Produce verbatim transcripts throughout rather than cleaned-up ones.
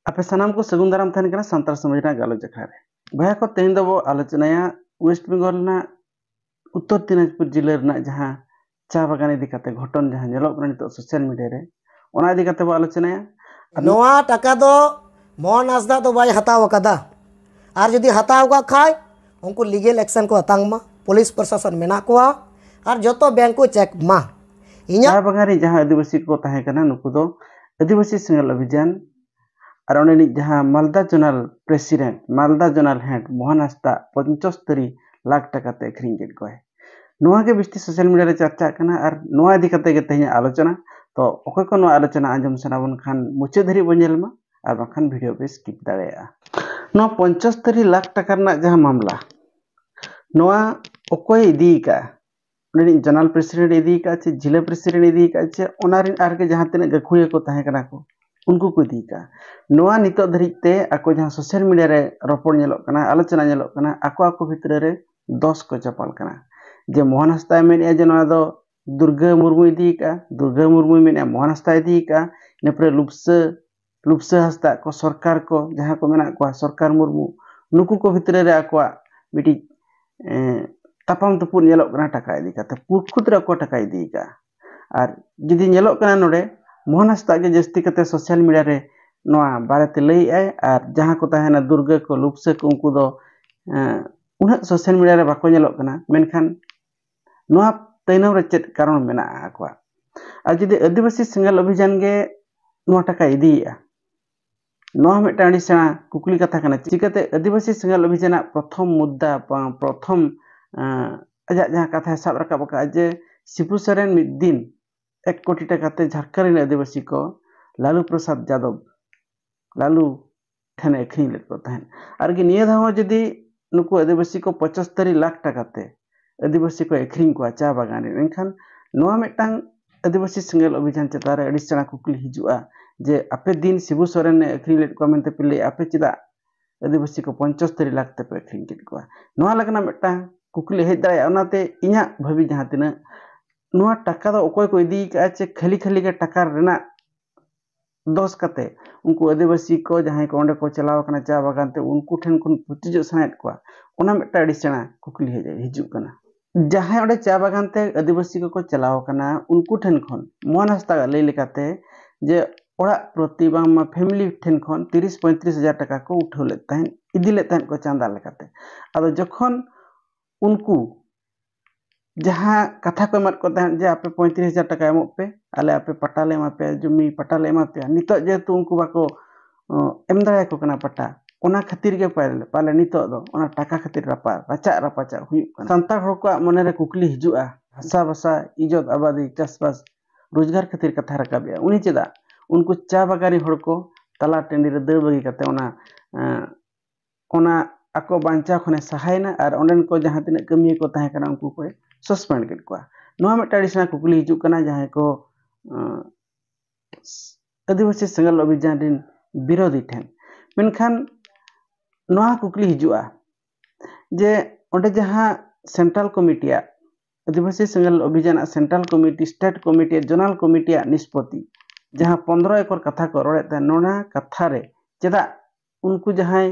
ᱟᱯᱮ ᱥᱟᱱᱟᱢ ᱠᱚ ᱥᱟᱹᱜᱩᱱ ᱫᱟᱨᱟᱢ ᱛᱟᱦᱮᱱ ᱠᱟᱱᱟ ᱥᱟᱱᱛᱟᱲ ᱥᱚᱢᱟᱡᱽ ᱨᱮᱱᱟᱜ ᱜᱟᱞᱚᱪ ᱟᱠᱷᱲᱟ ᱨᱮ᱾ ᱵᱚᱭᱦᱟ ᱠᱚ, ᱛᱮᱦᱮᱧ ᱫᱚᱵᱚ ᱟᱞᱳᱪᱚᱱᱟᱭᱟ ᱳᱭᱮᱥᱴ ᱵᱮᱝᱜᱚᱞ ᱨᱮᱱᱟᱜ ᱩᱛᱛᱚᱨ ᱫᱤᱱᱟᱡᱽᱯᱩᱨ ᱡᱤᱞᱟᱹ ᱨᱮᱱᱟᱜ ᱡᱟᱦᱟᱸ ᱪᱟ ᱵᱟᱜᱟᱱ ᱤᱫᱤ ᱠᱟᱛᱮ ᱜᱷᱚᱴᱚᱱ ᱡᱟᱦᱟᱸ ᱧᱮᱞᱚᱜ ᱠᱟᱱᱟ ᱱᱤᱛᱚᱜ ᱥᱳᱥᱟᱞ ᱢᱤᱰᱤᱭᱟ ᱨᱮ, ᱚᱱᱟ ᱤᱫᱤ ᱠᱟᱛᱮ ᱵᱚ ᱟᱞᱳᱪᱚᱱᱟᱭᱟ᱾ ᱟᱨ ᱱᱚᱣᱟ ᱴᱟᱠᱟ ᱫᱚ ᱢᱳᱦᱚᱱ ᱦᱟᱸᱥᱫᱟ ᱫᱚ ᱵᱟᱭ ᱦᱟᱛᱟᱣ ᱟᱠᱟᱫᱟ, ᱟᱨ ᱡᱩᱫᱤ ᱦᱟᱛᱟᱣ ᱟᱠᱟᱫ ᱠᱷᱟᱡ ᱩᱱᱠᱩ ᱞᱤᱜᱮᱞ ᱮᱠᱥᱚᱱ ᱠᱚ ᱦᱟᱛᱟᱣ ᱢᱟ, ᱯᱩᱞᱤᱥ ᱯᱨᱚᱥᱟᱥᱚᱱ ᱢᱮᱱᱟᱜ ᱠᱚᱣᱟ, ᱟᱨ ᱡᱚᱛᱚ ᱵᱮᱝᱠ ᱠᱚ ᱪᱮᱠ ᱢᱟ᱾ ᱤᱧᱟᱹᱜ ᱪᱟ ᱵᱟᱜᱟᱱ ᱨᱮ ᱡᱟᱦᱟᱸ ᱟᱹᱫᱤᱵᱟᱹᱥᱤ ᱠᱚ ᱛᱟᱦᱮᱸ ᱠᱟᱱᱟ, ᱱᱩᱠᱩ ᱫᱚ ᱟᱹᱫᱤᱵᱟᱹᱥᱤ ᱥᱮᱸᱜᱮᱞ ᱚᱵᱷᱤᱡᱟᱱ ᱟᱨ ᱚᱸᱰᱮᱱᱤᱡ ᱡᱟᱦᱟᱸ ᱢᱟᱞᱫᱟ ᱡᱳᱱᱟᱞ ᱯᱨᱮᱥᱤᱰᱮᱱᱴ, ᱢᱟᱞᱫᱟ ᱡᱳᱱᱟᱞ ᱦᱮᱰ ᱢᱳᱦᱚᱱ ᱦᱟᱸᱥᱫᱟ ᱯᱚᱧᱪᱚᱥᱛᱚᱨᱤ ᱞᱟᱠᱷ ᱴᱟᱠᱟ ᱛᱮ ᱟᱹᱠᱷᱨᱤᱧ ᱠᱮᱫ ᱠᱚᱣᱟᱭ᱾ ᱱᱚᱣᱟ ᱜᱮ ᱵᱤᱥᱛᱤ ᱥᱳᱥᱟᱞ ᱢᱤᱰᱤᱭᱟ ᱨᱮ ᱪᱟᱨᱪᱟᱜ ᱠᱟᱱᱟ ᱟᱨ ᱱᱚᱣᱟ ᱤᱫᱤ ᱠᱟᱛᱮ ᱜᱮ ᱛᱮᱦᱮᱧᱟᱜ ᱟᱞᱳᱪᱚᱱᱟ᱾ ᱛᱚ ᱚᱠᱚᱭ ᱠᱚ ᱱᱚᱣᱟ ᱟᱞᱳᱪᱚᱱᱟ ᱟᱸᱡᱚᱢ ᱥᱟᱱᱟ ᱵᱚᱱ ᱠᱷᱟᱱ ᱢᱩᱪᱟᱹᱫ ᱫᱷᱟᱹᱨᱤᱡ ᱵᱚᱱ ᱧᱮᱞ ᱢᱟ, ᱟᱨ ᱵᱟᱝᱠᱷᱟᱱ ᱵᱷᱤᱰᱤᱭᱳ ᱯᱮ ᱥᱠᱤᱯ ᱫᱟᱲᱮᱭᱟᱜᱼᱟ᱾ ᱱᱚᱣᱟ ᱯᱚᱧᱪᱚᱥᱛᱚᱨᱤ ᱞᱟᱠᱷ ᱴᱟᱠᱟ ᱨᱮᱱᱟᱜ ᱡᱟᱦᱟᱸ ᱢᱟᱢᱞᱟ, ᱱᱚᱣᱟ ᱚᱠᱚᱭ ᱤᱫᱤ ᱟᱠᱟᱫᱼᱟ? ᱩᱱᱤ ᱨᱤᱱ ᱡᱳᱱᱟᱞ ᱯᱨᱮᱥᱤᱰᱮᱱᱴ ᱤᱫᱤ ᱟᱠᱟᱫᱼᱟ ᱪᱮ ᱡᱤᱞᱟᱹ ᱯᱨᱮᱥᱤᱰᱮᱱᱴ ᱤᱫᱤ ᱟᱠᱟᱫᱼᱟ ᱪᱮ ᱚᱱᱟ ᱨᱤᱱ ᱟᱨ ᱜᱮ ᱡᱟᱦᱟᱸ ᱛᱤᱱᱟᱹᱜ ᱜᱟᱹᱠᱷᱩᱲᱤᱭᱟᱹ ᱠᱚ ᱛᱟᱦᱮᱸ ᱠᱟᱱᱟ ᱠᱚ, ᱩᱱᱠᱩ ᱠᱚ ᱤᱫᱤ ᱟᱠᱟᱫᱼᱟ? ᱱᱚᱣᱟ ᱱᱤᱛᱚᱜ ᱫᱷᱟᱹᱨᱤᱡ ᱛᱮ ᱟᱠᱚ ᱡᱟᱦᱟᱸ ᱥᱳᱥᱟᱞ ᱢᱤᱰᱤᱭᱟ ᱨᱮ ᱨᱚᱯᱚᱲ ᱧᱮᱞᱚᱜ ᱠᱟᱱᱟ, ᱟᱞᱳᱪᱚᱱᱟ ᱧᱮᱞᱚᱜ ᱠᱟᱱᱟ, ᱟᱠᱚ ᱟᱠᱚ ᱵᱷᱤᱛᱨᱤ ᱨᱮ ᱫᱚᱥ ᱠᱚ ᱪᱟᱯᱟᱞ ᱠᱟᱱᱟ᱾ ᱡᱮ ᱢᱳᱦᱚᱱ ᱦᱟᱸᱥᱫᱟᱭ ᱢᱮᱱᱮᱫᱼᱟ ᱡᱮ ᱱᱚᱣᱟ ᱫᱚ ᱫᱩᱨᱜᱟᱹ ᱢᱩᱨᱢᱩ ᱤᱫᱤ ᱟᱠᱟᱫᱼᱟ, ᱫᱩᱨᱜᱟᱹ ᱢᱩᱨᱢᱩᱭ ᱢᱮᱱᱮᱫᱼᱟ ᱢᱳᱦᱚᱱ ᱦᱟᱸᱥᱫᱟ ᱤᱫᱤ ᱟᱠᱟᱫᱼᱟ, ᱤᱱᱟᱹ ᱯᱚᱨᱮ ᱞᱩᱯᱥᱟᱹ ᱞᱩᱯᱥᱟᱹ ᱦᱟᱸᱥᱫᱟ ᱠᱚ, ᱥᱚᱨᱠᱟᱨ ᱠᱚ ᱡᱟᱦᱟᱸ ᱠᱚ ᱢᱮᱱᱟᱜ ᱠᱚᱣᱟ, ᱥᱚᱨᱠᱟᱨ ᱢᱩᱨᱢᱩ, ᱱᱩᱠᱩ ᱠᱚ ᱵᱷᱤᱛᱨᱤ ᱨᱮ ᱟᱠᱚᱣᱟᱜ ᱢᱤᱫᱴᱤᱡ ᱮᱸ, ᱛᱟᱯᱟᱢ ᱛᱩᱯᱩᱫ ᱧᱮᱞᱚᱜ ᱠᱟᱱᱟ ᱴᱟᱠᱟ ᱤᱫᱤ ᱠᱟᱛᱮ, ᱯᱩᱨᱠᱷᱩᱛ ᱨᱮ ᱚᱠᱚᱭ ᱴᱟᱠᱟ ᱤᱫᱤ ᱟᱠᱟᱫᱼᱟ᱾ ᱟᱨ ᱡᱩᱫᱤ ᱧᱮᱞᱚᱜ ᱠᱟᱱᱟ ᱱᱚᱰᱮ, ᱢᱳᱦᱚᱱ ᱦᱟᱸᱥᱫᱟ ᱜᱮ ᱡᱟᱹᱥᱛᱤ ᱠᱟᱛᱮ ᱥᱳᱥᱟᱞ ᱢᱤᱰᱤᱭᱟ ᱨᱮ ᱱᱚᱣᱟ ᱵᱟᱨᱮᱛᱮ ᱞᱟᱹᱭᱮᱫᱼᱟᱭ, ᱟᱨ ᱡᱟᱦᱟᱸ ᱠᱚ ᱛᱟᱦᱮᱱᱟ ᱫᱩᱨᱜᱟᱹ ᱠᱚ, ᱞᱩᱯᱥᱟᱹ ᱠᱚ, ᱩᱱᱠᱩ ᱫᱚ ᱮᱸ, ᱩᱱᱟᱹᱜ ᱥᱳᱥᱟᱞ ᱢᱤᱰᱤᱭᱟ ᱨᱮ ᱵᱟᱠᱚ ᱧᱮᱞᱚᱜ ᱠᱟᱱᱟ᱾ ᱢᱮᱱᱠᱷᱟᱱ ᱱᱚᱣᱟ ᱛᱟᱭᱱᱚᱢ ᱨᱮ ᱪᱮᱫ ᱠᱟᱨᱚᱱ ᱢᱮᱱᱟᱜᱼᱟ ᱟᱠᱚᱣᱟᱜ? ᱟᱨ ᱡᱩᱫᱤ ᱟᱹᱫᱤᱵᱟᱹᱥᱤ ᱥᱮᱸᱜᱮᱞ ᱚᱵᱷᱤᱡᱟᱱ ᱜᱮ ᱱᱚᱣᱟ ᱴᱟᱠᱟ ᱤᱫᱤᱭᱮᱫᱼᱟ, ᱱᱚᱣᱟ ᱦᱚᱸ ᱢᱤᱫᱴᱟᱝ ᱟᱹᱰᱤ ᱥᱮᱬᱟ ᱠᱩᱠᱞᱤ ᱠᱟᱛᱷᱟ ᱠᱟᱱᱟ᱾ ᱪᱤᱠᱟᱹᱛᱮ ᱟᱹᱫᱤᱵᱟᱹᱥᱤ ᱥᱮᱸᱜᱮᱞ ᱚᱵᱷᱤᱡᱟᱱᱟᱜ ᱯᱨᱚᱛᱷᱚᱢ ᱢᱩᱫᱽᱫᱟ, ᱯᱨᱚᱛᱷᱚᱢ, ᱟᱸ, ᱟᱡᱟᱜ ᱡᱟᱦᱟᱸ ᱠᱟᱛᱷᱟᱭ ᱥᱟᱵ ᱨᱟᱠᱟᱵ ᱟᱠᱟᱫᱼᱟ ᱡᱮ ᱥᱤᱵᱩ ᱥᱚᱨᱮᱱ ᱢᱤᱫ ᱫᱤᱱ ᱮᱠ ᱠᱳᱴᱤ ᱴᱟᱠᱟ ᱛᱮ ᱡᱷᱟᱲᱠᱷᱚᱸᱰ ᱨᱮᱱ ᱟᱹᱫᱤᱵᱟᱹᱥᱤ ᱠᱚ ᱞᱟᱞᱩ ᱯᱨᱚᱥᱟᱫᱽ ᱡᱟᱫᱚᱵ, ᱞᱟᱞᱩ ᱴᱷᱮᱱᱮ ᱟᱹᱠᱷᱨᱤᱧ ᱞᱮᱫ ᱠᱚ ᱛᱟᱦᱮᱸᱫ᱾ ᱟᱨ ᱜᱮ ᱱᱤᱭᱟᱹ ᱫᱷᱟᱣ ᱦᱚᱸ ᱡᱩᱫᱤ ᱱᱩᱠᱩ ᱟᱹᱫᱤᱵᱟᱹᱥᱤ ᱠᱚ ᱯᱚᱸᱪᱟᱥᱛᱟᱨᱤ ᱞᱟᱠᱷ ᱴᱟᱠᱟ ᱛᱮ ᱟᱹᱫᱤᱵᱟᱹᱥᱤ ᱠᱚ ᱟᱹᱠᱷᱨᱤᱧ ᱠᱚᱣᱟ ᱪᱟ ᱵᱟᱜᱟᱱ ᱨᱮ, ᱮᱱᱠᱷᱟᱱ ᱱᱚᱣᱟ ᱢᱤᱫᱴᱟᱝ ᱟᱹᱫᱤᱵᱟᱹᱥᱤ ᱥᱮᱸᱜᱮᱞ ᱚᱵᱷᱤᱡᱟᱱ ᱪᱮᱛᱟᱱ ᱨᱮ ᱟᱹᱰᱤ ᱥᱮᱬᱟ ᱠᱩᱠᱞᱤ ᱦᱤᱡᱩᱜᱼᱟ ᱡᱮ ᱟᱯᱮ ᱫᱤᱱ ᱥᱤᱵᱩ ᱥᱚᱨᱮᱱ ᱮ ᱟᱹᱠᱷᱨᱤᱧ ᱞᱮᱫ ᱠᱚᱣᱟ ᱢᱮᱱᱛᱮ ᱯᱮ ᱞᱟᱹᱭᱮᱫᱼᱟ, ᱟᱯᱮ ᱪᱮᱫᱟᱜ ᱟᱹᱫᱤᱵᱟᱹᱥᱤ ᱠᱚ ᱯᱚᱸᱪᱟᱥᱛᱟᱨᱤ ᱞᱟᱠᱷ ᱛᱮᱯᱮ ᱟᱹᱠᱷᱨᱤᱧ ᱠᱮᱫ ᱠᱚᱣᱟ? ᱱᱚᱣᱟ ᱞᱮᱠᱟᱱᱟᱜ ᱢᱤᱫᱴᱟᱝ ᱠᱩᱠᱞᱤ ᱦᱮᱡ ᱫᱟᱲᱮᱭᱟᱜᱼᱟ᱾ ᱚᱱᱟᱛᱮ ᱤᱧᱟᱹᱜ ᱵᱷᱟᱹᱵᱤ ᱡᱟᱦᱟᱸ ᱛᱤᱱᱟᱹᱜ, ᱱᱚᱣᱟ ᱴᱟᱠᱟ ᱫᱚ ᱚᱠᱚᱭ ᱠᱚ ᱤᱫᱤ ᱟᱠᱟᱫᱼᱟ ᱪᱮ ᱠᱷᱟᱹᱞᱤ ᱠᱷᱟᱹᱞᱤ ᱜᱮ ᱴᱟᱠᱟ ᱨᱮᱱᱟᱜ ᱫᱚᱥ ᱠᱟᱛᱮ ᱩᱱᱠᱩ ᱟᱹᱫᱤᱵᱟᱹᱥᱤ ᱠᱚ ᱡᱟᱦᱟᱸᱭ ᱠᱚ ᱚᱸᱰᱮ ᱠᱚ ᱪᱟᱞᱟᱣ ᱟᱠᱟᱱᱟ ᱪᱟ ᱵᱟᱜᱟᱱ ᱛᱮ, ᱩᱱᱠᱩ ᱴᱷᱮᱱ ᱠᱷᱚᱱ ᱯᱩᱪᱩᱡᱚᱜ ᱥᱟᱱᱟᱭᱮᱫ ᱠᱚᱣᱟ, ᱚᱱᱟ ᱢᱤᱫᱴᱟᱝ ᱟᱹᱰᱤ ᱥᱮᱬᱟ ᱠᱩᱠᱞᱤ ᱦᱮᱡ ᱦᱤᱡᱩᱜ ᱠᱟᱱᱟ᱾ ᱡᱟᱦᱟᱸᱭ ᱚᱸᱰᱮ ᱪᱟ ᱵᱟᱜᱟᱱ ᱛᱮ ᱟᱹᱫᱤᱵᱟᱹᱥᱤ ᱠᱚᱠᱚ ᱪᱟᱞᱟᱣ ᱟᱠᱟᱱᱟ, ᱩᱱᱠᱩ ᱴᱷᱮᱱ ᱠᱷᱚᱱ ᱢᱳᱦᱚᱱ ᱦᱟᱸᱥᱫᱟᱜ ᱞᱟᱹᱭ ᱞᱮᱠᱟᱛᱮ ᱡᱮ ᱚᱲᱟᱜ ᱯᱨᱚᱛᱤ ᱵᱟᱝᱢᱟ ᱯᱷᱮᱢᱤᱞᱤ ᱴᱷᱮᱱ ᱠᱷᱚᱱ ᱛᱤᱨᱤᱥ ᱯᱚᱸᱭᱛᱨᱤᱥ ᱦᱟᱡᱟᱨ ᱴᱟᱠᱟ ᱠᱚ ᱩᱴᱷᱟᱹᱣ ᱞᱮᱫ ᱛᱟᱦᱮᱸᱫ, ᱤᱫᱤ ᱞᱮᱫ ᱛᱟᱦᱮᱸᱫ ᱠᱚ ᱪᱟᱸᱫᱟ ᱞᱮᱠᱟᱛᱮ᱾ ᱟᱫᱚ ᱡᱚᱠᱷᱚᱱ ᱩᱱᱠᱩ ᱡᱟᱦᱟᱸ ᱠᱟᱛᱷᱟ ᱠᱚ ᱮᱢᱟᱫ ᱠᱚ ᱛᱟᱦᱮᱸᱫ ᱡᱮ ᱟᱯᱮ ᱯᱚᱸᱭᱛᱨᱤᱥ ᱦᱟᱡᱟᱨ ᱴᱟᱠᱟ ᱮᱢᱚᱜ ᱯᱮ, ᱟᱞᱮ ᱟᱯᱮ ᱯᱟᱴᱟ ᱞᱮ ᱮᱢᱟ ᱯᱮᱭᱟ, ᱡᱚᱢᱤ ᱯᱟᱴᱟ ᱞᱮ ᱮᱢᱟ ᱯᱮᱭᱟ, ᱱᱤᱛᱚᱜ ᱡᱮᱦᱮᱛᱩ ᱩᱱᱠᱩ ᱵᱟᱠᱚ ᱚ, ᱮᱢ ᱫᱟᱲᱮᱭᱟᱠᱚ ᱠᱟᱱᱟ ᱯᱟᱴᱟ, ᱚᱱᱟ ᱠᱷᱟᱹᱛᱤᱨ ᱜᱮ ᱯᱟᱞᱮ, ᱯᱟᱞᱮ ᱱᱤᱛᱚᱜ ᱫᱚ ᱚᱱᱟ ᱴᱟᱠᱟ ᱠᱷᱟᱹᱛᱤᱨ ᱨᱟᱯᱟᱜ ᱨᱟᱪᱟᱜ ᱨᱟᱯᱟᱪᱟᱜ ᱦᱩᱭᱩᱜ ᱠᱟᱱᱟ᱾ ᱥᱟᱱᱛᱟᱲ ᱦᱚᱲ ᱠᱚᱣᱟᱜ ᱢᱚᱱᱮᱨᱮ ᱠᱩᱠᱞᱤ ᱦᱤᱡᱩᱜᱼᱟ, ᱦᱟᱥᱟ ᱵᱷᱟᱥᱟ, ᱤᱡᱚᱛ ᱟᱵᱟᱫᱤ, ᱪᱟᱥᱵᱟᱥ, ᱨᱳᱡᱽᱜᱟᱨ ᱠᱷᱟᱹᱛᱤᱨ ᱠᱟᱛᱷᱟ ᱨᱟᱠᱟᱵᱮᱜᱼᱟ, ᱩᱱᱤ ᱪᱮᱫᱟᱜ ᱩᱱᱠᱩ ᱪᱟ ᱵᱟᱜᱟᱱᱤ ᱦᱚᱲ ᱠᱚ ᱛᱟᱞᱟ ᱴᱟᱺᱰᱤ ᱨᱮ ᱫᱟᱹᱲ ᱵᱟᱹᱜᱤ ᱠᱟᱛᱮ ᱚᱱᱟ ᱮᱸ, ᱚᱱᱟ ᱟᱠᱚ ᱵᱟᱧᱪᱟᱣ ᱠᱷᱚᱱᱮ ᱥᱟᱦᱟᱭᱮᱱᱟ ᱟᱨ ᱚᱸᱰᱮᱱ ᱠᱚ ᱡᱟᱦᱟᱸ ᱛᱤᱱᱟᱹᱜ ᱠᱟᱹᱢᱤᱭᱟᱹ ᱠᱚ ᱛᱟᱦᱮᱸ ᱠᱟᱱᱟ ᱩᱱᱠᱩ ᱠᱚᱭ ᱥᱟᱥᱯᱮᱱᱰ ᱠᱮᱫ ᱠᱚᱣᱟ᱾ ᱱᱚᱣᱟ ᱢᱤᱫᱴᱟᱝ ᱟᱹᱰᱤ ᱥᱮᱬᱟ ᱠᱩᱠᱞᱤ ᱦᱤᱡᱩᱜ ᱠᱟᱱᱟ, ᱡᱟᱦᱟᱸᱭ ᱠᱚ ᱮᱸ, ᱟᱹᱫᱤᱵᱟᱹᱥᱤ ᱥᱮᱸᱜᱮᱞ ᱚᱵᱷᱤᱡᱟᱱ ᱨᱮᱱ ᱵᱤᱨᱳᱫᱷᱤ ᱴᱷᱮᱱ᱾ ᱢᱮᱱᱠᱷᱟᱱ ᱱᱚᱣᱟ ᱠᱩᱠᱞᱤ ᱦᱤᱡᱩᱜᱼᱟ ᱡᱮ ᱚᱸᱰᱮ ᱡᱟᱦᱟᱸ ᱥᱮᱱᱴᱨᱟᱞ ᱠᱚᱢᱤᱴᱤᱭᱟᱜ, ᱟᱹᱫᱤᱵᱟᱹᱥᱤ ᱥᱮᱸᱜᱮᱞ ᱚᱵᱷᱤᱡᱟᱱᱟᱜ ᱥᱮᱱᱴᱨᱟᱞ ᱠᱚᱢᱤᱴᱤ, ᱥᱴᱮᱴ ᱠᱚᱢᱤᱴᱤᱭᱟᱜ, ᱡᱳᱱᱟᱞ ᱠᱚᱢᱤᱴᱤᱭᱟᱜ ᱱᱤᱥᱯᱚᱛᱤ, ᱡᱟᱦᱟᱸ ᱯᱚᱱᱫᱽᱨᱚ ᱮᱠᱚᱨ ᱠᱟᱛᱷᱟ ᱠᱚ ᱨᱚᱲᱮᱫ ᱛᱟᱦᱮᱸᱫ, ᱱᱚᱣᱟ ᱠᱟᱛᱷᱟ ᱨᱮ ᱪᱮᱫᱟᱜ ᱩᱱᱠᱩ ᱡᱟᱦᱟᱸᱭ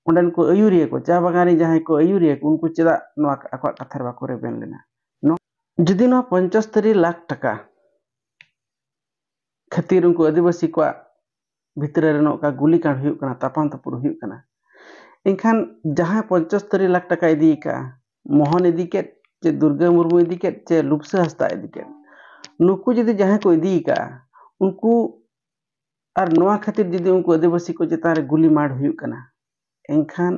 ᱚᱸᱰᱮᱱ ᱠᱚ ᱟᱹᱭᱩᱨᱤᱭᱟᱹ ᱠᱚ, ᱪᱟ ᱵᱟᱜᱟᱱ ᱨᱮ ᱡᱟᱦᱟᱸᱭ ᱠᱚ ᱟᱹᱭᱩᱨᱤᱭᱟᱹ ᱠᱚ, ᱩᱱᱠᱩ ᱪᱮᱫᱟᱜ ᱱᱚᱣᱟ ᱟᱠᱚᱣᱟᱜ ᱠᱟᱛᱷᱟ ᱨᱮ ᱵᱟᱠᱚ ᱨᱮᱵᱮᱱ ᱞᱮᱱᱟ? ᱱᱚ-, ᱡᱩᱫᱤ ᱱᱚᱣᱟ ᱯᱚᱧᱪᱚᱥᱛᱚᱨᱤ ᱞᱟᱠᱷ ᱴᱟᱠᱟ ᱠᱷᱟᱹᱛᱤᱨ ᱩᱱᱠᱩ ᱟᱹᱫᱤᱵᱟᱹᱥᱤ ᱠᱚᱣᱟᱜ ᱵᱷᱤᱛᱨᱤ ᱨᱮ ᱱᱚᱝᱠᱟ ᱜᱩᱞᱤ ᱠᱟᱸᱰ ᱦᱩᱭᱩᱜ ᱠᱟᱱᱟ, ᱛᱟᱯᱟᱢ ᱛᱟᱹᱯᱩᱨ ᱦᱩᱭᱩᱜ ᱠᱟᱱᱟ, ᱮᱱᱠᱷᱟᱱ ᱡᱟᱦᱟᱸᱭ ᱯᱚᱧᱪᱚᱥᱛᱚᱨᱤ ᱞᱟᱠᱷ ᱴᱟᱠᱟ ᱤᱫᱤ ᱟᱠᱟᱫᱼᱟ, ᱢᱳᱦᱚᱱ ᱤᱫᱤ ᱠᱮᱫ, ᱪᱮ ᱫᱩᱨᱜᱟᱹ ᱢᱩᱨᱢᱩ ᱤᱫᱤ ᱠᱮᱫ, ᱪᱮ ᱞᱩᱯᱥᱟᱹ ᱦᱟᱸᱥᱫᱟ ᱤᱫᱤ ᱠᱮᱫ, ᱱᱩᱠᱩ ᱡᱩᱫᱤ ᱡᱟᱦᱟᱸᱭ ᱠᱚ ᱤᱫᱤ ᱟᱠᱟᱫᱼᱟ, ᱩᱱᱠᱩ ᱟᱨ ᱱᱚᱣᱟ ᱠᱷᱟᱹᱛᱤᱨ ᱡᱩᱫᱤ ᱩᱱᱠᱩ ᱟᱹᱫᱤᱵᱟᱹᱥᱤ ᱠᱚ ᱪᱮᱛᱟᱱ ᱨᱮ ᱜᱩᱞᱤ ᱢᱟᱨ ᱦᱩᱭᱩᱜ ᱠᱟᱱᱟ, ᱮᱱᱠᱷᱟᱱ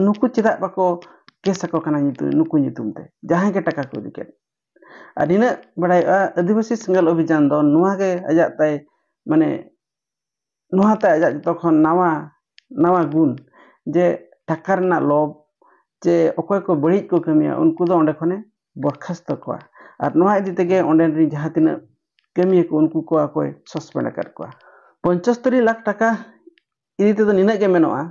ᱱᱩᱠᱩ ᱪᱮᱫᱟᱜ ᱵᱟᱠᱚ ᱠᱮᱥ ᱟᱠᱚ ᱠᱟᱱᱟ ᱧᱩᱛᱩᱢ, ᱱᱩᱠᱩ ᱧᱩᱛᱩᱢ ᱛᱮ, ᱡᱟᱦᱟᱸᱭ ᱜᱮ ᱴᱟᱠᱟ ᱠᱚ ᱤᱫᱤ ᱠᱮᱫ? ᱟᱨ ᱱᱤᱱᱟᱹᱜ ᱵᱟᱲᱟᱭᱚᱜᱼᱟ, ᱟᱹᱫᱤᱵᱟᱹᱥᱤ ᱥᱮᱸᱜᱮᱞ ᱚᱵᱷᱤᱡᱟᱱ ᱫᱚ ᱱᱚᱣᱟ ᱜᱮ ᱟᱡᱟᱜ ᱛᱟᱭ, ᱢᱟᱱᱮ, ᱱᱚᱣᱟ ᱛᱟᱭ ᱟᱡᱟᱜ ᱡᱚᱛᱚ ᱠᱷᱚᱱ ᱱᱟᱣᱟ, ᱱᱟᱣᱟ ᱜᱩᱱ, ᱡᱮ ᱴᱟᱠᱟ ᱨᱮᱱᱟᱜ ᱞᱚᱵᱽ, ᱪᱮ ᱚᱠᱚᱭ ᱠᱚ ᱵᱟᱹᱲᱤᱡ ᱠᱚ ᱠᱟᱹᱢᱤᱭᱟ, ᱩᱱᱠᱩ ᱫᱚ ᱚᱸᱰᱮ ᱠᱷᱚᱱᱮ ᱵᱚᱨᱠᱷᱟᱥᱛᱚ ᱠᱚᱣᱟ᱾ ᱟᱨ ᱱᱚᱣᱟ ᱤᱫᱤ ᱛᱮᱜᱮ ᱚᱸᱰᱮᱱ ᱨᱤᱱ ᱡᱟᱦᱟᱸ ᱛᱤᱱᱟᱹᱜ ᱠᱟᱹᱢᱤᱭᱟᱹ ᱠᱚ, ᱩᱱᱠᱩ ᱠᱚ ᱟᱠᱚᱭ ᱥᱟᱥᱯᱮᱱᱰ ᱟᱠᱟᱫ ᱠᱚᱣᱟ᱾ ᱯᱚᱧᱪᱚᱥᱛᱚᱨᱤ ᱞᱟᱠᱷ ᱴᱟᱠᱟ ᱤᱫᱤ ᱛᱮᱫᱚ ᱱᱤᱱᱟᱹᱜ ᱜᱮ ᱢᱮᱱᱚᱜᱼᱟ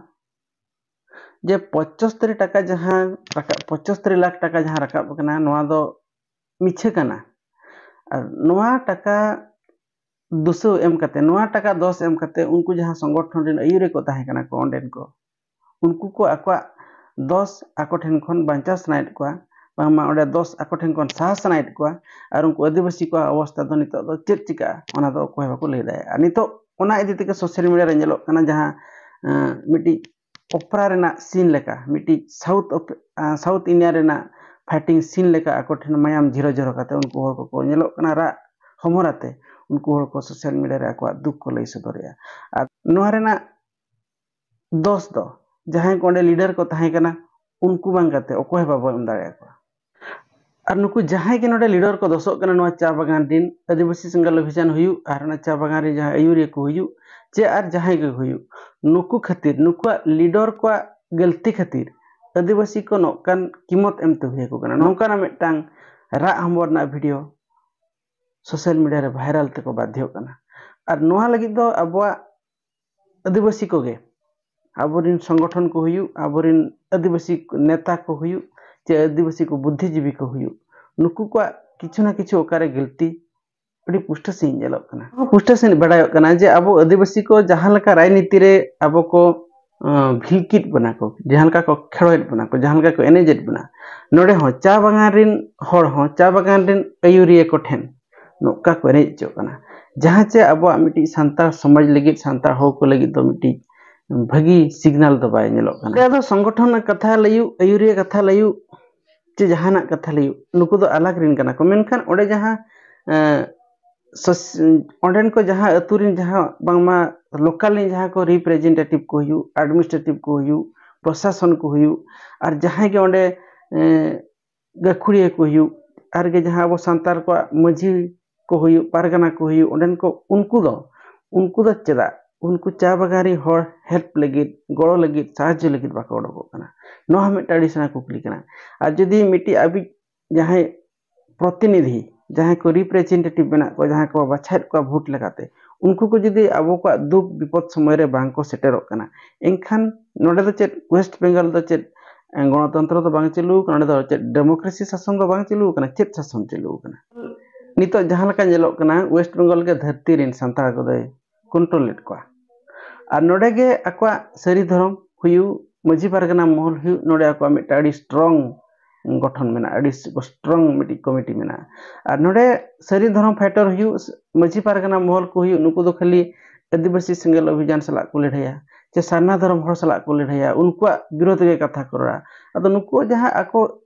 ᱡᱮ ᱯᱚᱧᱪᱚᱥᱛᱚᱨᱤ ᱴᱟᱠᱟ ᱡᱟᱦᱟᱸ ᱨᱟᱠᱟᱵ, ᱯᱚᱧᱪᱚᱥᱛᱚᱨᱤ ᱞᱟᱠᱷ ᱴᱟᱠᱟ ᱡᱟᱦᱟᱸ ᱨᱟᱠᱟᱵ ᱟᱠᱟᱱᱟ, ᱱᱚᱣᱟ ᱫᱚ ᱢᱤᱪᱷᱟᱹ ᱠᱟᱱᱟ᱾ ᱟᱨ ᱱᱚᱣᱟ ᱴᱟᱠᱟ ᱫᱩᱥᱟᱹᱣ ᱮᱢ ᱠᱟᱛᱮ, ᱱᱚᱣᱟ ᱴᱟᱠᱟ ᱫᱚᱥ ᱮᱢ ᱠᱟᱛᱮ ᱩᱱᱠᱩ ᱡᱟᱦᱟᱸ ᱥᱚᱝᱜᱚᱴᱷᱚᱱ ᱨᱮᱱ ᱟᱹᱭᱩᱨᱤᱭᱟᱹ ᱠᱚ ᱛᱟᱦᱮᱸ ᱠᱟᱱᱟ ᱠᱚ, ᱚᱸᱰᱮᱱ ᱠᱚ, ᱩᱱᱠᱩ ᱠᱚ ᱟᱠᱚᱣᱟᱜ ᱫᱚᱥ ᱟᱠᱚ ᱴᱷᱮᱱ ᱠᱷᱚᱱ ᱵᱟᱧᱪᱟᱣ ᱥᱟᱱᱟᱭᱮᱫ ᱠᱚᱣᱟ, ᱵᱟᱝᱢᱟ ᱚᱸᱰᱮ ᱫᱚᱥ ᱟᱠᱚ ᱴᱷᱮᱱ ᱠᱷᱚᱱ ᱥᱟᱦᱟ ᱥᱟᱱᱟᱭᱮᱫ ᱠᱚᱣᱟ᱾ ᱟᱨ ᱩᱱᱠᱩ ᱟᱹᱫᱤᱵᱟᱹᱥᱤ ᱠᱚᱣᱟᱜ ᱚᱵᱚᱥᱛᱟ ᱫᱚ ᱱᱤᱛᱚᱜ ᱫᱚ ᱪᱮᱫ ᱪᱤᱠᱟᱹᱜᱼᱟ, ᱚᱱᱟ ᱫᱚ ᱚᱠᱚᱭ ᱦᱚᱸ ᱵᱟᱠᱚ ᱞᱟᱹᱭ ᱫᱟᱲᱮᱭᱟᱜᱼᱟ᱾ ᱱᱤᱛᱚᱜ ᱚᱱᱟ ᱤᱫᱤ ᱛᱮᱜᱮ ᱥᱳᱥᱟᱞ ᱢᱤᱰᱤᱭᱟ ᱨᱮ ᱧᱮᱞᱚᱜ ᱠᱟᱱᱟ, ᱡᱟᱦᱟᱸ ᱮᱸ, ᱢᱤᱫᱴᱤᱡ ᱚᱯᱮᱨᱟ ᱨᱮᱱᱟᱜ ᱥᱤᱱ ᱞᱮᱠᱟ, ᱢᱤᱫᱴᱤᱡ ᱥᱟᱣᱩᱛᱷ ᱚᱯ-, ᱟᱸ, ᱥᱟᱣᱩᱛᱷ ᱤᱱᱰᱤᱭᱟ ᱨᱮᱱᱟᱜ ᱯᱷᱟᱭᱴᱤᱝ ᱥᱤᱱ ᱞᱮᱠᱟ ᱟᱠᱚ ᱴᱷᱮᱱ ᱢᱟᱭᱟᱢ ᱡᱷᱤᱨᱚ ᱡᱷᱚᱨᱚ ᱠᱟᱛᱮ ᱩᱱᱠᱩ ᱦᱚᱲ ᱠᱚᱠᱚ ᱧᱮᱞᱚᱜ ᱠᱟᱱᱟ, ᱨᱟᱜ ᱦᱚᱢᱚᱨ ᱟᱛᱮ ᱩᱱᱠᱩ ᱦᱚᱲ ᱠᱚ ᱥᱳᱥᱟᱞ ᱢᱤᱰᱤᱭᱟ ᱨᱮ ᱟᱠᱚᱣᱟᱜ ᱫᱩᱠ ᱠᱚ ᱞᱟᱹᱭ ᱥᱚᱫᱚᱨᱮᱜᱼᱟ᱾ ᱟᱨ ᱱᱚᱣᱟ ᱨᱮᱱᱟᱜ ᱫᱚᱥ ᱫᱚ ᱡᱟᱦᱟᱸᱭ ᱠᱚ ᱚᱸᱰᱮ ᱞᱤᱰᱟᱨ ᱠᱚ ᱛᱟᱦᱮᱸ ᱠᱟᱱᱟ, ᱩᱱᱠᱩ ᱵᱟᱝ ᱠᱟᱛᱮ ᱚᱠᱚᱭ ᱦᱚᱸ ᱵᱟᱵᱚ ᱮᱢ ᱫᱟᱲᱮᱭᱟᱠᱚᱣᱟ᱾ ᱟᱨ ᱱᱩᱠᱩ ᱡᱟᱦᱟᱸᱭ ᱜᱮ ᱱᱚᱰᱮ ᱞᱤᱰᱟᱨ ᱠᱚ ᱫᱚᱥᱚᱜ ᱠᱟᱱᱟ, ᱱᱚᱣᱟ ᱪᱟ ᱵᱟᱜᱟᱱ ᱨᱤᱱ ᱟᱹᱫᱤᱵᱟᱹᱥᱤ ᱥᱮᱸᱜᱮᱞ ᱚᱵᱷᱤᱡᱟᱱ ᱦᱩᱭᱩᱜ, ᱟᱨ ᱚᱱᱟ ᱪᱟ ᱵᱟᱜᱟᱱ ᱨᱮ ᱡᱟᱦᱟᱸ ᱟᱹᱭᱩᱨᱤᱭᱟᱹ ᱠᱚ ᱦᱩᱭᱩᱜ, ᱪᱮ ᱟᱨ ᱡᱟᱦᱟᱸᱭ ᱜᱮ ᱦᱩᱭᱩᱜ, ᱱᱩᱠᱩ ᱠᱷᱟᱹᱛᱤᱨ, ᱱᱩᱠᱩᱣᱟᱜ ᱞᱤᱰᱟᱨ ᱠᱚᱣᱟᱜ ᱜᱟᱹᱞᱛᱤ ᱠᱷᱟᱹᱛᱤᱨ ᱟᱹᱫᱤᱵᱟᱹᱥᱤ ᱠᱚ ᱱᱚᱝᱠᱟᱱ ᱠᱤᱢᱚᱛ ᱮᱢ ᱛᱮ ᱦᱩᱭ ᱟᱠᱚ ᱠᱟᱱᱟ᱾ ᱱᱚᱝᱠᱟᱱᱟᱜ ᱢᱤᱫᱴᱟᱝ ᱨᱟᱜ ᱦᱚᱢᱚᱨ ᱨᱮᱱᱟᱜ ᱵᱷᱤᱰᱤᱭᱳ ᱥᱳᱥᱟᱞ ᱢᱤᱰᱤᱭᱟ ᱨᱮ ᱵᱷᱟᱭᱨᱟᱞ ᱛᱮᱠᱚ ᱵᱟᱫᱽᱫᱷᱚᱜ ᱠᱟᱱᱟ᱾ ᱟᱨ ᱱᱚᱣᱟ ᱞᱟᱹᱜᱤᱫ ᱫᱚ ᱟᱵᱚᱣᱟᱜ ᱟᱹᱫᱤᱵᱟᱹᱥᱤ ᱠᱚᱜᱮ, ᱟᱵᱚᱨᱮᱱ ᱥᱚᱝᱜᱚᱴᱷᱚᱱ ᱠᱚ ᱦᱩᱭᱩᱜ, ᱟᱵᱚᱨᱮᱱ ᱟᱹᱫᱤᱵᱟᱹᱥᱤ ᱱᱮᱛᱟ ᱠᱚ ᱦᱩᱭᱩᱜ, ᱪᱮ ᱟᱹᱫᱤᱵᱟᱹᱥᱤ ᱠᱚ ᱵᱩᱫᱽᱫᱷᱤᱡᱤᱵᱤ ᱠᱚ ᱦᱩᱭᱩᱜ, ᱱᱩᱠᱩ ᱠᱚᱣᱟᱜ ᱠᱤᱪᱷᱩ ᱱᱟ ᱠᱤᱪᱷᱩ ᱚᱠᱟᱨᱮ ᱜᱟᱹᱞᱛᱤ ᱟᱹᱰᱤ ᱯᱩᱥᱴᱟᱹ ᱥᱟᱺᱦᱤᱡ ᱧᱮᱞᱚᱜ ᱠᱟᱱᱟ᱾ ᱱᱚᱣᱟ ᱯᱩᱥᱴᱟᱹ ᱥᱟᱺᱦᱤᱡ ᱵᱟᱰᱟᱭᱚᱜ ᱠᱟᱱᱟ ᱡᱮ ᱟᱵᱚ ᱟᱹᱫᱤᱵᱟᱹᱥᱤ ᱠᱚ ᱡᱟᱦᱟᱸ ᱞᱮᱠᱟ ᱨᱟᱡᱽᱱᱤᱛᱤ ᱨᱮ ᱟᱵᱚ ᱠᱚ, ᱟᱸ, ᱵᱷᱤᱞᱠᱤᱫ ᱵᱚᱱᱟ ᱠᱚ, ᱡᱟᱦᱟᱸ ᱞᱮᱠᱟ ᱠᱚ ᱠᱷᱮᱲᱚᱭᱮᱫ ᱵᱚᱱᱟ ᱠᱚ, ᱡᱟᱦᱟᱸ ᱞᱮᱠᱟ ᱠᱚ ᱮᱱᱮᱡᱮᱫ ᱵᱚᱱᱟ, ᱱᱚᱰᱮ ᱦᱚᱸ ᱪᱟ ᱵᱟᱜᱟᱱ ᱨᱮᱱ ᱦᱚᱲ ᱦᱚᱸ ᱪᱟ ᱵᱟᱜᱟᱱ ᱨᱮᱱ ᱟᱹᱭᱩᱨᱤᱭᱟᱹ ᱠᱚ ᱴᱷᱮᱱ ᱱᱚᱝᱠᱟ ᱠᱚ ᱮᱱᱮᱡ ᱦᱚᱪᱚᱜ ᱠᱟᱱᱟ, ᱡᱟᱦᱟᱸ ᱪᱮ ᱟᱵᱚᱣᱟᱜ ᱢᱤᱫᱴᱤᱡ ᱥᱟᱱᱛᱟᱲ ᱥᱚᱢᱟᱡᱽ ᱞᱟᱹᱜᱤᱫ, ᱥᱟᱱᱛᱟᱲ ᱦᱚᱲ ᱠᱚ ᱞᱟᱹᱜᱤᱫ ᱫᱚ ᱢᱤᱫᱴᱤᱡ ᱵᱷᱟᱹᱜᱤ ᱥᱤᱜᱽᱱᱟᱞ ᱫᱚ ᱵᱟᱭ ᱧᱮᱞᱚᱜ ᱠᱟᱱᱟ᱾ ᱚᱸᱰᱮ ᱫᱚ ᱥᱚᱝᱜᱚᱴᱷᱚᱱ ᱨᱮᱱᱟᱜ ᱠᱟᱛᱷᱟ ᱞᱟᱹᱭᱩᱜ, ᱟᱹᱭᱩᱨᱤᱭᱟᱹ ᱠᱟᱛᱷᱟ ᱞᱟᱹᱭᱩᱜ, ᱪᱮ ᱡᱟᱦᱟᱱᱟᱜ ᱠᱟᱛᱷᱟ ᱞᱟᱹᱭᱩᱜ, ᱱᱩᱠᱩ ᱫᱚ ᱟᱞᱟᱜᱽ ᱨᱮᱱ ᱠᱟᱱᱟ ᱠᱚ᱾ ᱢᱮᱱᱠᱷᱟᱱ ᱚᱸᱰᱮ ᱡᱟᱦᱟᱸ, ᱮᱸ, ᱥᱚᱥ-, ᱚᱸᱰᱮᱱ ᱠᱚ ᱡᱟᱦᱟᱸ ᱟᱹᱛᱩ ᱨᱮᱱ ᱡᱟᱦᱟᱸ ᱵᱟᱝᱢᱟ ᱞᱳᱠᱟᱞ ᱨᱮᱱ ᱡᱟᱦᱟᱸ ᱠᱚ ᱨᱤᱯᱨᱮᱡᱮᱱᱴᱮᱴᱤᱵᱷ ᱠᱚ ᱦᱩᱭᱩᱜ, ᱮᱰᱢᱤᱱᱤᱥᱴᱨᱮᱴᱤᱵᱷ ᱠᱚ ᱦᱩᱭᱩᱜ, ᱯᱨᱚᱥᱟᱥᱚᱱ ᱠᱚ ᱦᱩᱭᱩᱜ, ᱟᱨ ᱡᱟᱦᱟᱸᱭ ᱜᱮ ᱚᱸᱰᱮ, ᱮᱸ, ᱜᱟᱹᱠᱷᱩᱲᱤᱭᱟᱹ ᱠᱚ ᱦᱩᱭᱩᱜ, ᱟᱨ ᱜᱮ ᱡᱟᱦᱟᱸ ᱟᱵᱚ ᱥᱟᱱᱛᱟᱲ ᱠᱚᱣᱟᱜ ᱢᱟᱹᱡᱷᱤ ᱠᱚ ᱦᱩᱭᱩᱜ, ᱯᱟᱨᱜᱟᱱᱟ ᱠᱚ ᱦᱩᱭᱩᱜ, ᱚᱸᱰᱮᱱ ᱠᱚ, ᱩᱱᱠᱩ ᱫᱚ, ᱩᱱᱠᱩ ᱫᱚ ᱪᱮᱫᱟᱜ ᱩᱱᱠᱩ ᱪᱟ ᱵᱟᱜᱟᱱ ᱨᱮ ᱦᱚᱲ ᱦᱮᱞᱯ ᱞᱟᱹᱜᱤᱫ, ᱜᱚᱲᱚ ᱞᱟᱹᱜᱤᱫ, ᱥᱟᱦᱟᱡᱽᱡᱚ ᱞᱟᱹᱜᱤᱫ ᱵᱟᱠᱚ ᱚᱰᱚᱠᱚᱜ ᱠᱟᱱᱟ? ᱱᱚᱣᱟ ᱦᱚᱸ ᱢᱤᱫᱴᱟᱝ ᱟᱹᱰᱤ ᱥᱮᱬᱟ ᱠᱩᱠᱞᱤ ᱠᱟᱱᱟ᱾ ᱟᱨ ᱡᱩᱫᱤ ᱢᱤᱫᱴᱤᱡ ᱟᱵᱤᱡ ᱡᱟᱦᱟᱸᱭ ᱯᱨᱚᱛᱤᱱᱤᱫᱷᱤ, ᱡᱟᱦᱟᱸᱭ ᱠᱚ ᱨᱤᱯᱨᱮᱡᱮᱱᱴᱮᱴᱤᱵᱷ ᱢᱮᱱᱟᱜ ᱠᱚᱣᱟ, ᱡᱟᱦᱟᱸᱭ ᱠᱚ ᱵᱟᱪᱷᱟᱣᱮᱫ ᱠᱚᱣᱟ ᱵᱷᱳᱴ ᱞᱮᱠᱟᱛᱮ, ᱩᱱᱠᱩ ᱠᱚ ᱡᱩᱫᱤ ᱟᱵᱚ ᱠᱚᱣᱟᱜ ᱫᱩᱠ ᱵᱤᱯᱚᱫ ᱥᱚᱢᱚᱭ ᱨᱮ ᱵᱟᱝ ᱠᱚ ᱥᱮᱴᱮᱨᱚᱜ ᱠᱟᱱᱟ, ᱮᱱᱠᱷᱟᱱ ᱱᱚᱰᱮ ᱫᱚ ᱪᱮᱫ ᱳᱭᱮᱥᱴ ᱵᱮᱝᱜᱚᱞ ᱫᱚ ᱪᱮᱫ, ᱮ, ᱜᱚᱱᱚᱛᱚᱱᱛᱨᱚ ᱫᱚ ᱵᱟᱝ ᱪᱟᱹᱞᱩ ᱟᱠᱟᱱᱟ, ᱱᱚᱰᱮ ᱫᱚ ᱪᱮᱫ ᱰᱮᱢᱳᱠᱨᱮᱥᱤ ᱥᱟᱥᱚᱱ ᱫᱚ ᱵᱟᱝ ᱪᱟᱹᱞᱩ ᱟᱠᱟᱱᱟ, ᱪᱮᱫ ᱥᱟᱥᱚᱱ ᱪᱟᱹᱞᱩ ᱟᱠᱟᱱᱟ? ᱱᱤᱛᱚᱜ ᱡᱟᱦᱟᱸ ᱞᱮᱠᱟ ᱧᱮᱞᱚᱜ ᱠᱟᱱᱟ, ᱳᱭᱮᱥᱴ ᱵᱮᱝᱜᱚᱞ ᱜᱮ ᱫᱷᱟᱹᱨᱛᱤ ᱨᱮᱱ ᱥᱟᱱᱛᱟᱲ ᱠᱚᱫᱚᱭ ᱠᱚᱱᱴᱨᱳᱞ ᱞᱮᱫ ᱠᱚᱣᱟ᱾ ᱟᱨ ᱱᱚᱰᱮ ᱜᱮ ᱟᱠᱚᱣᱟᱜ ᱥᱟᱹᱨᱤ ᱫᱷᱚᱨᱚᱢ ᱦᱩᱭᱩᱜ, ᱢᱟᱹᱡᱷᱤ ᱯᱟᱨᱜᱟᱱᱟ ᱢᱚᱦᱚᱞ ᱦᱩᱭᱩᱜ, ᱱᱚᱰᱮ ᱟᱠᱚᱣᱟᱜ ᱢᱤᱫᱴᱟᱝ ᱟᱹᱰᱤ ᱥᱴᱨᱚᱝ ᱜᱚᱴᱷᱚᱱ ᱢᱮᱱᱟᱜᱼᱟ, ᱟᱹᱰᱤ ᱥᱴᱨᱚᱝ ᱢᱤᱫᱴᱤᱡ ᱠᱚᱢᱤᱴᱤ ᱢᱮᱱᱟᱜᱼᱟ᱾ ᱟᱨ ᱱᱚᱰᱮ ᱥᱟᱹᱨᱤ ᱫᱷᱚᱨᱚᱢ ᱯᱷᱟᱭᱴᱟᱨ ᱦᱩᱭᱩᱜ, ᱢᱟᱹᱡᱷᱤ ᱯᱟᱨᱜᱟᱱᱟ ᱢᱚᱦᱚᱞ ᱠᱚ ᱦᱩᱭᱩᱜ, ᱱᱩᱠᱩ ᱫᱚ ᱠᱷᱟᱹᱞᱤ ᱟᱹᱫᱤᱵᱟᱹᱥᱤ ᱥᱮᱸᱜᱮᱞ ᱚᱵᱷᱤᱡᱟᱱ ᱥᱟᱞᱟᱜ ᱠᱚ ᱞᱟᱹᱲᱦᱟᱹᱭᱟ, ᱪᱮ ᱥᱟᱨᱱᱟ ᱫᱷᱚᱨᱚᱢ ᱦᱚᱲ ᱥᱟᱞᱟᱜ ᱠᱚ ᱞᱟᱹᱲᱦᱟᱹᱭᱟ, ᱩᱱᱠᱩᱣᱟᱜ ᱵᱤᱨᱳᱫᱷ ᱨᱮᱜᱮ ᱠᱟᱛᱷᱟ ᱠᱚ ᱨᱚᱲᱟ᱾ ᱟᱫᱚ ᱱᱩᱠᱩ ᱡᱟᱦᱟᱸ ᱟᱠᱚ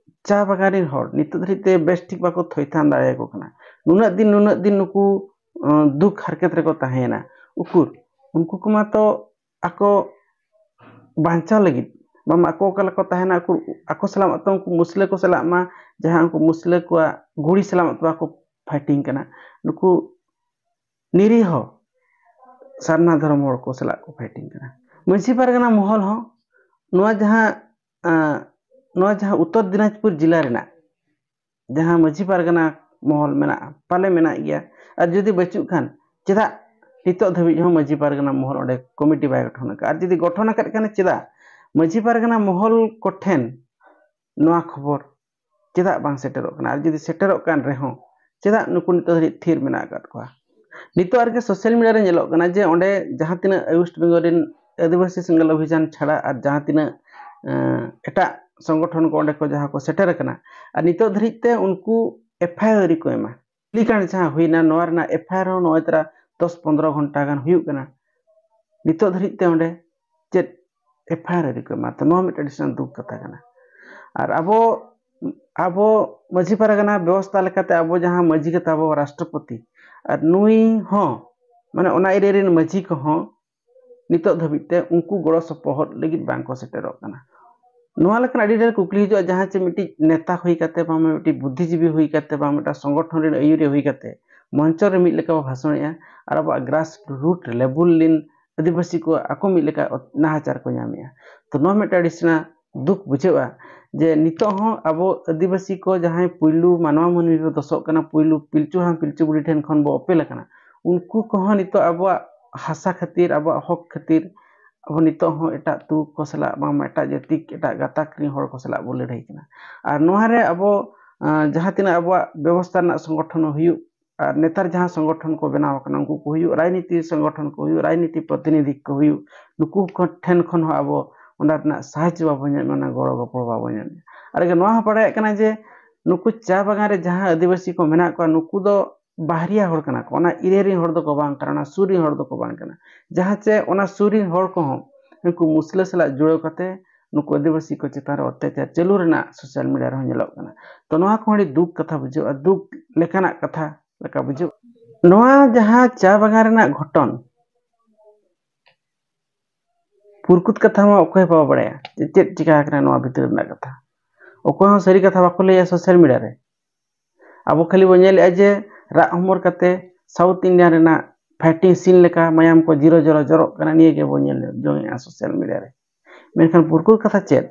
ᱪᱟ ᱵᱟᱜᱟᱱ ᱨᱮᱱ ᱦᱚᱲ ᱱᱤᱛᱚᱜ ᱫᱷᱟᱹᱨᱤᱡ ᱛᱮ ᱵᱮᱥ ᱴᱷᱤᱠ ᱵᱟᱠᱚ ᱛᱷᱚᱭᱛᱷᱟᱱ ᱫᱟᱲᱮᱭᱟᱠᱚ ᱠᱟᱱᱟ᱾ ᱱᱩᱱᱟᱹᱜ ᱫᱤᱱ, ᱱᱩᱱᱟᱹᱜ ᱫᱤᱱ ᱱᱩᱠᱩ, ᱟᱸ, ᱫᱩᱠ ᱦᱟᱨᱠᱮᱛ ᱨᱮᱠᱚ ᱛᱟᱦᱮᱸᱭᱮᱱᱟ᱾ ᱩᱠᱩᱨ ᱩᱱᱠᱩ ᱠᱚᱢᱟ ᱛᱚ ᱟᱠᱚ ᱵᱟᱧᱪᱟᱣ ᱞᱟᱹᱜᱤᱫ, ᱵᱟᱝ ᱟᱠᱚ ᱚᱠᱟ ᱞᱮᱠᱟ ᱠᱚ ᱛᱟᱦᱮᱱᱟ, ᱟᱠᱚ, ᱟᱠᱚ ᱥᱟᱞᱟᱜ ᱢᱟᱛᱚ ᱩᱱᱠᱩ ᱢᱩᱥᱞᱟᱹ ᱠᱚ ᱥᱟᱞᱟᱜ ᱢᱟ, ᱡᱟᱦᱟᱸ ᱩᱱᱠᱩ ᱢᱩᱥᱞᱟᱹ ᱠᱚᱣᱟᱜ ᱜᱩᱲᱤ ᱥᱟᱞᱟᱜ ᱢᱟᱛᱚ ᱵᱟᱠᱚ ᱯᱷᱟᱭᱴᱤᱝ ᱠᱟᱱᱟ᱾ ᱱᱩᱠᱩ ᱱᱤᱨᱤᱦᱚ ᱥᱟᱨᱱᱟ ᱫᱷᱚᱨᱚᱢ ᱦᱚᱲ ᱠᱚ ᱥᱟᱞᱟᱜ ᱠᱚ ᱯᱷᱟᱭᱴᱤᱝ ᱠᱟᱱᱟ᱾ ᱢᱟᱹᱡᱷᱤ ᱯᱟᱨᱜᱟᱱᱟ ᱢᱚᱦᱚᱞ ᱦᱚᱸ ᱱᱚᱣᱟ ᱡᱟᱦᱟᱸ, ᱟᱸ, ᱱᱚᱣᱟ ᱡᱟᱦᱟᱸ ᱩᱛᱛᱚᱨ ᱫᱤᱱᱟᱡᱽᱯᱩᱨ ᱡᱮᱞᱟ ᱨᱮᱱᱟᱜ ᱡᱟᱦᱟᱸ ᱢᱟᱹᱡᱷᱤ ᱯᱟᱨᱜᱟᱱᱟ ᱢᱚᱦᱚᱞ ᱢᱮᱱᱟᱜᱼᱟ, ᱯᱟᱞᱮ ᱢᱮᱱᱟᱜ ᱜᱮᱭᱟ, ᱟᱨ ᱡᱩᱫᱤ ᱵᱟᱹᱪᱩᱜ ᱠᱷᱟᱱ ᱪᱮᱫᱟᱜ ᱱᱤᱛᱚᱜ ᱫᱷᱟᱹᱵᱤᱡ ᱦᱚᱸ ᱢᱟᱹᱡᱷᱤ ᱯᱟᱨᱜᱟᱱᱟ ᱢᱚᱦᱚᱞ ᱚᱸᱰᱮ ᱠᱚᱢᱤᱴᱤ ᱵᱟᱭ ᱜᱚᱴᱷᱚᱱ ᱟᱠᱟᱫᱼᱟ? ᱟᱨ ᱡᱩᱫᱤ ᱜᱚᱴᱷᱚᱱ ᱟᱠᱟᱫ ᱠᱷᱟᱱ ᱪᱮᱫᱟᱜ ᱢᱟᱹᱡᱷᱤ ᱯᱟᱨᱜᱟᱱᱟ ᱢᱚᱦᱚᱞ ᱠᱚᱴᱷᱮᱱ ᱱᱚᱣᱟ ᱠᱷᱚᱵᱚᱨ ᱪᱮᱫᱟᱜ ᱵᱟᱝ ᱥᱮᱴᱮᱨᱚᱜ ᱠᱟᱱᱟ? ᱟᱨ ᱡᱩᱫᱤ ᱥᱮᱴᱮᱨᱚᱜ ᱠᱟᱱ ᱨᱮᱦᱚᱸ, ᱪᱮᱫᱟᱜ ᱱᱩᱠᱩ ᱱᱤᱛᱚᱜ ᱫᱷᱟᱹᱵᱤᱡ ᱛᱷᱤᱨ ᱢᱮᱱᱟᱜ ᱟᱠᱟᱫ ᱠᱚᱣᱟ? ᱱᱤᱛᱚᱜ ᱟᱨᱠᱤ ᱥᱳᱥᱟᱞ ᱢᱤᱰᱤᱭᱟ ᱨᱮ ᱧᱮᱞᱚᱜ ᱠᱟᱱᱟ ᱡᱮ ᱚᱸᱰᱮ ᱡᱟᱦᱟᱸ ᱛᱤᱱᱟᱹᱜ ᱳᱭᱮᱥᱴ ᱵᱮᱝᱜᱚᱞ ᱨᱮᱱ ᱟᱹᱫᱤᱵᱟᱹᱥᱤ ᱥᱮᱸᱜᱮᱞ ᱚᱵᱷᱤᱡᱟᱱ ᱪᱷᱟᱲᱟ ᱟᱨ ᱡᱟᱦᱟᱸ ᱛᱤᱱᱟᱹᱜ, ᱮᱸ, ᱮᱴᱟᱜ ᱥᱚᱝᱜᱚᱴᱷᱚᱱ ᱠᱚ ᱚᱸᱰᱮ ᱠᱚ ᱡᱟᱦᱟᱸ ᱠᱚ ᱥᱮᱴᱮᱨ ᱟᱠᱟᱱᱟ, ᱟᱨ ᱱᱤᱛᱚᱜ ᱫᱷᱟᱹᱨᱤᱡ ᱛᱮ ᱩᱱᱠᱩ ᱮᱯᱷ ᱟᱭ ᱟᱨ ᱟᱹᱣᱨᱤ ᱠᱚ ᱮᱢᱟ᱾ ᱜᱩᱞᱤᱠᱟᱸᱰ ᱡᱟᱦᱟᱸ ᱦᱩᱭᱱᱟ, ᱱᱚᱣᱟ ᱨᱮᱱᱟᱜ ᱮᱯᱷ ᱟᱭ ᱟᱨ ᱦᱚᱸ ᱱᱚᱜᱼᱚᱭ ᱛᱚᱨᱟ ᱫᱚᱥ ᱯᱚᱱᱫᱽᱨᱚ ᱜᱷᱚᱱᱴᱟ ᱜᱟᱱ ᱦᱩᱭᱩᱜ ᱠᱟᱱᱟ, ᱱᱤᱛᱚᱜ ᱫᱷᱟᱹᱨᱤᱡ ᱛᱮ ᱚᱸᱰᱮ ᱪᱮᱫ ᱮᱯᱷ ᱟᱭ ᱟᱨ ᱟᱹᱣᱨᱤ ᱠᱚ ᱮᱢᱟ᱾ ᱛᱚ ᱱᱚᱣᱟ ᱢᱤᱫᱴᱟᱝ ᱟᱹᱰᱤ ᱥᱮᱬᱟ ᱫᱩᱠ ᱠᱟᱛᱷᱟ ᱠᱟᱱᱟ᱾ ᱟᱨ ᱟᱵᱚ, ᱟᱵᱚ ᱢᱟᱹᱡᱷᱤ ᱯᱟᱨᱜᱟᱱᱟ ᱵᱮᱵᱚᱥᱛᱷᱟ ᱞᱮᱠᱟᱛᱮ ᱟᱵᱚ ᱡᱟᱦᱟᱸ ᱢᱟᱹᱡᱷᱤ ᱠᱟᱛᱮ ᱟᱵᱚ ᱨᱟᱥᱴᱨᱚᱯᱚᱛᱤ, ᱟᱨ ᱱᱩᱭ ᱦᱚᱸ, ᱢᱟᱱᱮ, ᱚᱱᱟ ᱮᱨᱤᱭᱟ ᱨᱮᱱ ᱢᱟᱹᱡᱷᱤ ᱠᱚᱦᱚᱸ ᱱᱤᱛᱚᱜ ᱫᱷᱟᱹᱵᱤᱡ ᱛᱮ ᱩᱱᱠᱩ ᱜᱚᱲᱚ ᱥᱚᱯᱚᱦᱚᱫ ᱞᱟᱹᱜᱤᱫ ᱵᱟᱝ ᱠᱚ ᱥᱮᱴᱮᱨᱚᱜ ᱠᱟᱱᱟ᱾ ᱱᱚᱣᱟ ᱞᱮᱠᱟᱱ ᱟᱹᱰᱤ ᱰᱷᱮᱨ ᱠᱩᱠᱞᱤ ᱦᱤᱡᱩᱜᱼᱟ, ᱡᱟᱦᱟᱸ ᱪᱮ ᱢᱤᱫᱴᱤᱡ ᱱᱮᱛᱟ ᱦᱩᱭ ᱠᱟᱛᱮ, ᱵᱟᱝ ᱢᱤᱫᱴᱤᱡ ᱵᱩᱫᱽᱫᱷᱤᱡᱤᱵᱤ ᱦᱩᱭ ᱠᱟᱛᱮ, ᱵᱟᱝ ᱢᱤᱫᱴᱟᱝ ᱥᱚᱝᱜᱚᱴᱷᱚᱱ ᱨᱮᱱ ᱟᱹᱭᱩᱨᱤᱭᱟᱹ ᱦᱩᱭ ᱠᱟᱛᱮ ᱢᱚᱧᱪᱚ ᱨᱮ ᱢᱤᱫ ᱞᱮᱠᱟ ᱵᱚ ᱵᱷᱟᱥᱚᱬᱮᱜᱼᱟ, ᱟᱨ ᱟᱵᱚᱣᱟᱜ ᱜᱨᱟᱥ ᱨᱩᱴ ᱞᱮᱵᱩᱞ ᱨᱮᱱ ᱟᱹᱫᱤᱵᱟᱹᱥᱤ ᱠᱚ ᱟᱠᱚ ᱢᱤᱫ ᱞᱮᱠᱟ ᱱᱟᱦᱟᱪᱟᱨ ᱠᱚ ᱧᱟᱢᱮᱜᱼᱟ᱾ ᱛᱚ ᱱᱚᱣᱟ ᱢᱤᱫᱴᱟᱝ ᱟᱹᱰᱤ ᱥᱮᱬᱟ ᱫᱩᱠ ᱵᱩᱡᱷᱟᱹᱜᱼᱟ ᱡᱮ ᱱᱤᱛᱚᱜ ᱦᱚᱸ ᱟᱵᱚ ᱟᱹᱫᱤᱵᱟᱹᱥᱤ ᱠᱚ ᱡᱟᱦᱟᱸᱭ ᱯᱩᱭᱞᱩ ᱢᱟᱱᱣᱟ ᱢᱟᱹᱱᱢᱤ ᱵᱚ ᱫᱚᱥᱚᱜ ᱠᱟᱱᱟ, ᱯᱩᱭᱞᱩ ᱯᱤᱞᱪᱩ ᱦᱟᱲᱟᱢ ᱯᱤᱞᱪᱩ ᱵᱩᱲᱦᱤ ᱴᱷᱮᱱ ᱠᱷᱚᱱ ᱵᱚ ᱚᱯᱮᱞ ᱟᱠᱟᱱᱟ, ᱩᱱᱠᱩ ᱠᱚᱦᱚᱸ ᱱᱤᱛᱚᱜ ᱟᱵᱚᱣᱟᱜ ᱦᱟᱥᱟ ᱠᱷᱟᱹᱛᱤᱨ, ᱟᱵᱚᱣᱟᱜ ᱦᱚᱠ ᱠᱷᱟᱹᱛᱤᱨ ᱟᱵᱚ ᱱᱤᱛᱚᱜ ᱦᱚᱸ ᱮᱴᱟᱜ ᱛᱩ ᱠᱚ ᱥᱟᱞᱟᱜ, ᱵᱟᱝᱢᱟ ᱮᱴᱟᱜ ᱡᱟᱹᱛᱤ, ᱮᱴᱟᱜ ᱜᱟᱛᱟᱠ ᱨᱮᱱ ᱦᱚᱲ ᱠᱚ ᱥᱟᱞᱟᱜ ᱵᱚ ᱞᱟᱹᱲᱦᱟᱹᱭ ᱠᱟᱱᱟ᱾ ᱟᱨ ᱱᱚᱣᱟ ᱨᱮ ᱟᱵᱚ, ᱟᱸ, ᱡᱟᱦᱟᱸ ᱛᱤᱱᱟᱹᱜ ᱟᱵᱚᱣᱟᱜ ᱵᱮᱵᱚᱥᱛᱷᱟ ᱨᱮᱱᱟᱜ ᱥᱚᱝᱜᱚᱴᱷᱚᱱ ᱦᱩᱭᱩᱜ, ᱟᱨ ᱱᱮᱛᱟᱨ ᱡᱟᱦᱟᱸ ᱥᱚᱝᱜᱚᱴᱷᱚᱱ ᱠᱚ ᱵᱮᱱᱟᱣ ᱟᱠᱟᱱᱟ, ᱩᱱᱠᱩ ᱠᱚ ᱦᱩᱭᱩᱜ, ᱨᱟᱡᱽᱱᱤᱛᱤ ᱥᱚᱝᱜᱚᱴᱷᱚᱱ ᱠᱚ ᱦᱩᱭᱩᱜ, ᱨᱟᱡᱽᱱᱤᱛᱤ ᱯᱨᱚᱛᱤᱱᱤᱫᱷᱤ ᱠᱚ ᱦᱩᱭᱩᱜ, ᱱᱩᱠᱩ ᱠᱚ ᱴᱷᱮᱱ ᱠᱷᱚᱱ ᱦᱚᱸ ᱟᱵᱚ ᱚᱱᱟ ᱨᱮᱱᱟᱜ ᱥᱟᱦᱟᱡᱽᱡᱚ ᱵᱟᱵᱚ ᱧᱟᱢᱟ, ᱚᱱᱟ ᱜᱚᱲᱚ ᱜᱚᱯᱚᱲ ᱵᱟᱵᱚ ᱧᱟᱢᱟ᱾ ᱟᱨ ᱱᱚᱣᱟ ᱦᱚᱸ ᱵᱟᱲᱟᱭᱚᱜ ᱠᱟᱱᱟ ᱡᱮ ᱱᱩᱠᱩ ᱪᱟ ᱵᱟᱜᱟᱱ ᱨᱮ ᱡᱟᱦᱟᱸ ᱟᱹᱫᱤᱵᱟᱹᱥᱤ ᱠᱚ ᱢᱮᱱᱟᱜ ᱠᱚᱣᱟ, ᱱᱩᱠᱩ ᱫᱚ ᱵᱟᱦᱨᱤᱭᱟ ᱦᱚᱲ ᱠᱟᱱᱟ ᱠᱚ, ᱚᱱᱟ ᱮᱨᱤᱭᱟ ᱨᱮᱱ ᱦᱚᱲ ᱫᱚᱠᱚ ᱵᱟᱝ ᱠᱟᱱᱟ, ᱚᱱᱟ ᱥᱩᱨ ᱨᱮᱱ ᱦᱚᱲ ᱫᱚᱠᱚ ᱵᱟᱝ ᱠᱟᱱᱟ᱾ ᱡᱟᱦᱟᱸ ᱪᱮ ᱚᱱᱟ ᱥᱩᱨ ᱨᱮᱱ ᱦᱚᱲ ᱠᱚᱦᱚᱸ ᱩᱱᱠᱩ ᱢᱩᱥᱞᱟᱹ ᱥᱟᱞᱟᱜ ᱡᱩᱲᱟᱹᱣ ᱠᱟᱛᱮ ᱱᱩᱠᱩ ᱟᱹᱫᱤᱵᱟᱹᱥᱤ ᱠᱚ ᱪᱮᱛᱟᱱ ᱨᱮ ᱚᱛᱛᱟᱪᱟᱨ ᱪᱟᱹᱞᱩ ᱨᱮᱱᱟᱜ ᱥᱳᱥᱟᱞ ᱢᱤᱰᱤᱭᱟ ᱨᱮᱦᱚᱸ ᱧᱮᱞᱚᱜ ᱠᱟᱱᱟ᱾ ᱛᱚ ᱱᱚᱣᱟ ᱠᱚᱦᱚᱸ ᱟᱹᱰᱤ ᱫᱩᱠ ᱠᱟᱛᱷᱟ ᱵᱩᱡᱷᱟᱹᱜᱼᱟ, ᱫᱩᱠ ᱞᱮᱠᱟᱱᱟᱜ ᱠᱟᱛᱷᱟ ᱞᱮᱠᱟ ᱵᱩᱡᱷᱟᱹᱜ᱾ ᱱᱚᱣᱟ ᱡᱟᱦᱟᱸ ᱪᱟ ᱵᱟᱜᱟᱱ ᱨᱮᱱᱟᱜ ᱜᱷᱚᱴᱚᱱ, ᱯᱩᱨᱠᱩᱛ ᱠᱟᱛᱷᱟ ᱢᱟ ᱚᱠᱚᱭ ᱦᱚᱸ ᱵᱟᱵᱚ ᱵᱟᱲᱟᱭᱟ ᱡᱮ ᱪᱮᱫ ᱪᱤᱠᱟ ᱟᱠᱟᱱᱟ ᱱᱚᱣᱟ ᱵᱷᱤᱛᱤᱨ ᱨᱮᱱᱟᱜ ᱠᱟᱛᱷᱟ᱾ ᱚᱠᱚᱭ ᱦᱚᱸ ᱥᱟᱹᱨᱤ ᱠᱟᱛᱷᱟ ᱵᱟᱠᱚ ᱞᱟᱹᱭᱟ ᱥᱳᱥᱟᱞ ᱢᱤᱰᱤᱭᱟ ᱨᱮ᱾ ᱟᱵᱚ ᱠᱷᱟᱹᱞᱤ ᱵᱚ ᱧᱮᱞᱮᱫᱼᱟ ᱡᱮ ᱨᱟᱜ ᱦᱚᱢᱚᱨ ᱠᱟᱛᱮ ᱥᱟᱣᱩᱛᱷ ᱤᱱᱰᱤᱭᱟᱱ ᱨᱮᱱᱟᱜ ᱯᱷᱟᱭᱴᱤᱝ ᱥᱤᱱ ᱞᱮᱠᱟ ᱢᱟᱭᱟᱢ ᱠᱚ ᱡᱤᱨᱚ ᱡᱚᱨᱚ ᱡᱚᱨᱚᱜ ᱠᱟᱱᱟ, ᱱᱤᱭᱟᱹ ᱜᱮᱵᱚ ᱧᱮᱞ ᱡᱚᱝᱮᱜᱼᱟ ᱥᱳᱥᱟᱞ ᱢᱤᱰᱤᱭᱟ ᱨᱮ᱾ ᱢᱮᱱᱠᱷᱟᱱ ᱯᱩᱨᱠᱩᱛ ᱠᱟᱛᱷᱟ ᱪᱮᱫ?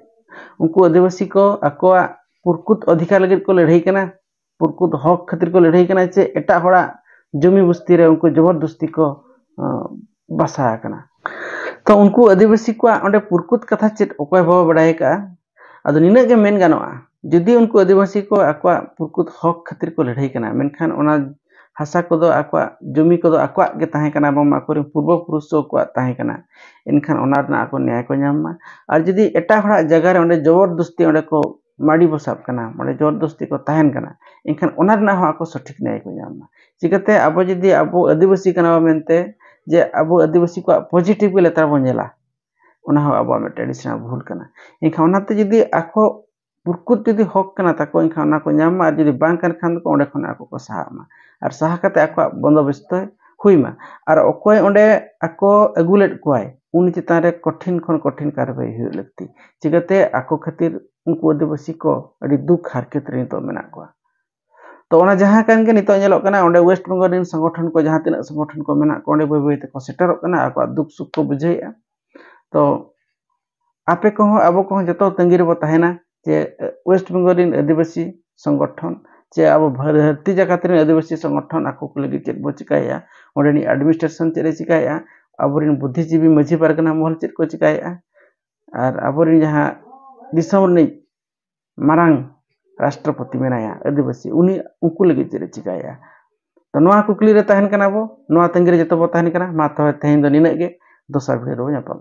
ᱩᱱᱠᱩ ᱟᱹᱫᱤᱵᱟᱹᱥᱤ ᱠᱚ ᱟᱠᱚᱣᱟᱜ ᱯᱩᱨᱠᱩᱛ ᱚᱫᱷᱤᱠᱟᱨ ᱞᱟᱹᱜᱤᱫ ᱠᱚ ᱞᱟᱹᱲᱦᱟᱹᱭ ᱠᱟᱱᱟ, ᱯᱩᱨᱠᱩᱛ ᱦᱚᱠ ᱠᱷᱟᱹᱛᱤᱨ ᱠᱚ ᱞᱟᱹᱲᱦᱟᱹᱭ ᱠᱟᱱᱟ, ᱪᱮ ᱮᱴᱟᱜ ᱦᱚᱲᱟᱜ ᱡᱚᱢᱤ ᱵᱚᱥᱛᱤ ᱨᱮ ᱩᱱᱠᱩ ᱡᱚᱵᱚᱨᱫᱚᱥᱛᱤ ᱠᱚ, ᱟᱸ, ᱵᱟᱥᱟ ᱟᱠᱟᱱᱟ? ᱛᱚ ᱩᱱᱠᱩ ᱟᱹᱫᱤᱵᱟᱹᱥᱤ ᱠᱚᱣᱟᱜ ᱚᱸᱰᱮ ᱯᱩᱨᱠᱩᱛ ᱠᱟᱛᱷᱟ ᱪᱮᱫ ᱚᱠᱚᱭ ᱦᱚᱸ ᱵᱟᱵᱚ ᱵᱟᱲᱟᱭ ᱟᱠᱟᱫᱼᱟ᱾ ᱟᱫᱚ ᱱᱤᱱᱟᱹᱜ ᱜᱮ ᱢᱮᱱ ᱜᱟᱱᱚᱜᱼᱟ, ᱡᱩᱫᱤ ᱩᱱᱠᱩ ᱟᱹᱫᱤᱵᱟᱹᱥᱤ ᱠᱚ ᱟᱠᱚᱣᱟᱜ ᱯᱩᱨᱠᱩᱛ ᱦᱚᱠ ᱠᱷᱟᱹᱛᱤᱨ ᱠᱚ ᱞᱟᱹᱲᱦᱟᱹᱭ ᱠᱟᱱᱟ, ᱢᱮᱱᱠᱷᱟᱱ ᱚᱱᱟ ᱦᱟᱥᱟ ᱠᱚᱫᱚ, ᱟᱠᱚᱣᱟᱜ ᱡᱚᱢᱤ ᱠᱚᱫᱚ ᱟᱠᱚᱣᱟᱜ ᱜᱮ ᱛᱟᱦᱮᱸ ᱠᱟᱱᱟ, ᱵᱟᱝᱢᱟ ᱟᱠᱚᱨᱮᱱ ᱯᱩᱨᱵᱚ ᱯᱩᱨᱩᱥ ᱠᱚ ᱟᱠᱚᱣᱟᱜ ᱛᱟᱦᱮᱸ ᱠᱟᱱᱟ, ᱮᱱᱠᱷᱟᱱ ᱚᱱᱟ ᱨᱮᱱᱟᱜ ᱟᱠᱚ ᱱᱮᱭᱟᱭ ᱠᱚ ᱧᱟᱢ ᱢᱟ᱾ ᱟᱨ ᱡᱩᱫᱤ ᱮᱴᱟᱜ ᱦᱚᱲᱟᱜ ᱡᱟᱭᱜᱟ ᱨᱮ ᱚᱸᱰᱮ ᱡᱚᱵᱚᱨᱫᱚᱥᱛᱤ ᱚᱸᱰᱮ ᱠᱚ ᱢᱟᱹᱰᱤ ᱵᱚᱥᱟᱜ ᱠᱟᱱᱟ, ᱚᱸᱰᱮ ᱡᱚᱵᱚᱨᱫᱚᱥᱛᱤ ᱠᱚ ᱛᱟᱦᱮᱱ ᱠᱟᱱᱟ, ᱮᱱᱠᱷᱟᱱ ᱚᱱᱟ ᱨᱮᱱᱟᱜ ᱦᱚᱸ ᱟᱠᱚ ᱥᱚᱴᱷᱤᱠ ᱱᱮᱭᱟᱭ ᱠᱚ ᱧᱟᱢ ᱢᱟ᱾ ᱪᱤᱠᱟᱹᱛᱮ ᱟᱵᱚ ᱡᱩᱫᱤ ᱟᱵᱚ ᱟᱹᱫᱤᱵᱟᱹᱥᱤ ᱠᱟᱱᱟ ᱵᱚᱱ ᱢᱮᱱᱛᱮ ᱡᱮ ᱟᱵᱚ ᱟᱹᱫᱤᱵᱟᱹᱥᱤ ᱠᱚᱣᱟᱜ ᱯᱚᱡᱤᱴᱤᱵᱷ ᱜᱮ ᱞᱮᱛᱟᱲ ᱵᱚᱱ ᱧᱮᱞᱟ, ᱚᱱᱟ ᱦᱚᱸ ᱟᱵᱚᱣᱟᱜ ᱢᱤᱫᱴᱮᱱ ᱟᱹᱰᱤ ᱥᱮᱬᱟ ᱵᱷᱩᱞ ᱠᱟᱱᱟ᱾ ᱮᱱᱠᱷᱟᱱ ᱚᱱᱟᱛᱮ ᱡᱩᱫᱤ ᱟᱠᱚ ᱯᱩᱨᱠᱩᱛ ᱡᱩᱫᱤ ᱦᱚᱠ ᱠᱟᱱᱟ ᱛᱟᱠᱚ, ᱮᱱᱠᱷᱟᱱ ᱚᱱᱟ ᱠᱚ ᱧᱟᱢ ᱢᱟ, ᱟᱨ ᱡᱩᱫᱤ ᱵᱟᱝ ᱠᱟᱱ ᱠᱷᱟᱱ ᱫᱚᱠᱚ ᱚᱸᱰᱮ ᱠᱷᱚᱱ ᱟᱠᱚ ᱠᱚ ᱥᱟᱦᱟᱜ ᱢᱟ, ᱟᱨ ᱥᱟᱦᱟ ᱠᱟᱛᱮ ᱟᱠᱚᱣᱟᱜ ᱵᱚᱱᱫᱳᱵᱚᱥᱛᱚ ᱦᱩᱭ ᱢᱟ᱾ ᱟᱨ ᱚᱠᱚᱭ ᱚᱸᱰᱮ ᱟᱠᱚ ᱟᱹᱜᱩ ᱞᱮᱫ ᱠᱚᱣᱟᱭ, ᱩᱱᱤ ᱪᱮᱛᱟᱱ ᱨᱮ ᱠᱚᱴᱷᱤᱱ ᱠᱷᱚᱱ ᱠᱚᱴᱷᱤᱱ ᱠᱟᱨᱵᱟᱭ ᱦᱩᱭᱩᱜ ᱞᱟᱹᱠᱛᱤ᱾ ᱪᱤᱠᱟᱹᱛᱮ ᱟᱠᱚ ᱠᱷᱟᱹᱛᱤᱨ ᱩᱱᱠᱩ ᱟᱹᱫᱤᱵᱟᱹᱥᱤ ᱠᱚ ᱟᱹᱰᱤ ᱫᱩᱠ ᱦᱟᱨᱠᱮᱛ ᱨᱮ ᱱᱤᱛᱚᱜ ᱢᱮᱱᱟᱜ ᱠᱚᱣᱟ᱾ ᱛᱚ ᱚᱱᱟ ᱡᱟᱦᱟᱸ ᱠᱟᱱ ᱜᱮ ᱱᱤᱛᱚᱜ ᱧᱮᱞᱚᱜ ᱠᱟᱱᱟ, ᱚᱸᱰᱮ ᱣᱮᱥᱴ ᱵᱮᱝᱜᱚᱞ ᱨᱮᱱ ᱥᱚᱝᱜᱚᱴᱷᱚᱱ ᱠᱚ, ᱡᱟᱦᱟᱸ ᱛᱤᱱᱟᱹᱜ ᱥᱚᱝᱜᱚᱴᱷᱚᱱ ᱠᱚ ᱢᱮᱱᱟᱜ ᱠᱚᱣᱟ, ᱚᱸᱰᱮ ᱵᱟᱹᱭ ᱵᱟᱹᱭ ᱛᱮᱠᱚ ᱥᱮᱴᱮᱨᱚᱜ ᱠᱟᱱᱟ, ᱟᱠᱚᱣᱟᱜ ᱫᱩᱠ ᱥᱩᱠ ᱠᱚ ᱵᱩᱡᱷᱟᱹᱣᱮᱫᱼᱟ᱾ ᱛᱚ ᱟᱯᱮ ᱠᱚᱦᱚᱸ ᱟᱵᱚ ᱠᱚᱦᱚᱸ ᱡᱚᱛᱚ ᱛᱟᱺᱜᱤ ᱨᱮᱵᱚ ᱛᱟᱦᱮᱱᱟ ᱡᱮ ᱣᱮᱥᱴ ᱵᱮᱝᱜᱚᱞ ᱨᱮᱱ ᱟᱹᱫᱤᱵᱟᱹᱥᱤ ᱥᱚᱝᱜᱚᱴᱷᱚᱱ ᱪᱮ ᱟᱵᱚ ᱵᱷᱟᱨ-, ᱫᱷᱟᱹᱨᱛᱤ ᱡᱟᱠᱟᱛ ᱨᱮᱱ ᱟᱹᱫᱤᱵᱟᱹᱥᱤ ᱥᱚᱝᱜᱚᱴᱷᱚᱱ ᱟᱠᱚ ᱠᱚ ᱞᱟᱹᱜᱤᱫ ᱪᱮᱫ ᱵᱚ ᱪᱤᱠᱟᱹᱭᱮᱫᱼᱟ, ᱚᱸᱰᱮᱱᱤᱡ ᱮᱰᱢᱤᱱᱤᱥᱴᱨᱮᱥᱚᱱ ᱪᱮᱫ ᱮ ᱪᱤᱠᱟᱹᱭᱮᱫᱼᱟ, ᱟᱵᱚᱨᱮᱱ ᱵᱩᱫᱽᱫᱷᱤᱡᱤᱵᱤ ᱢᱟᱹᱡᱷᱤ ᱯᱟᱨᱜᱟᱱᱟ ᱢᱚᱦᱚᱞ ᱪᱮᱫ ᱠᱚ ᱪᱤᱠᱟᱹᱭᱮᱫᱼᱟ, ᱟᱨ ᱟᱵᱚᱨᱮᱱ ᱡᱟᱦᱟᱸ ᱫᱤᱥᱚᱢ ᱨᱤᱱᱤᱡ ᱢᱟᱨᱟᱝ ᱨᱟᱥᱴᱨᱚᱯᱚᱛᱤ ᱢᱮᱱᱟᱭᱟ ᱟᱹᱫᱤᱵᱟᱹᱥᱤ, ᱩᱱᱤ ᱩᱱᱠᱩ ᱞᱟᱹᱜᱤᱫ ᱪᱮᱫ ᱮ ᱪᱤᱠᱟᱹᱭᱮᱫᱼᱟ? ᱛᱚ ᱱᱚᱣᱟ ᱠᱩᱠᱞᱤ ᱨᱮ ᱛᱟᱦᱮᱱ ᱠᱟᱱᱟ ᱵᱚ, ᱱᱚᱣᱟ ᱛᱟᱺᱜᱤ ᱨᱮ ᱡᱚᱛᱚ ᱵᱚ ᱛᱟᱦᱮᱱ ᱠᱟᱱᱟ᱾ ᱢᱟ ᱛᱚᱵᱮ ᱛᱮᱦᱮᱧ ᱫᱚ ᱱᱤᱱᱟᱹᱜ ᱜᱮ, ᱫᱚᱥᱟᱨ ᱵᱷᱤᱰᱤᱭᱳ ᱨᱮᱵᱚ ᱧᱟᱯᱟᱢᱟ᱾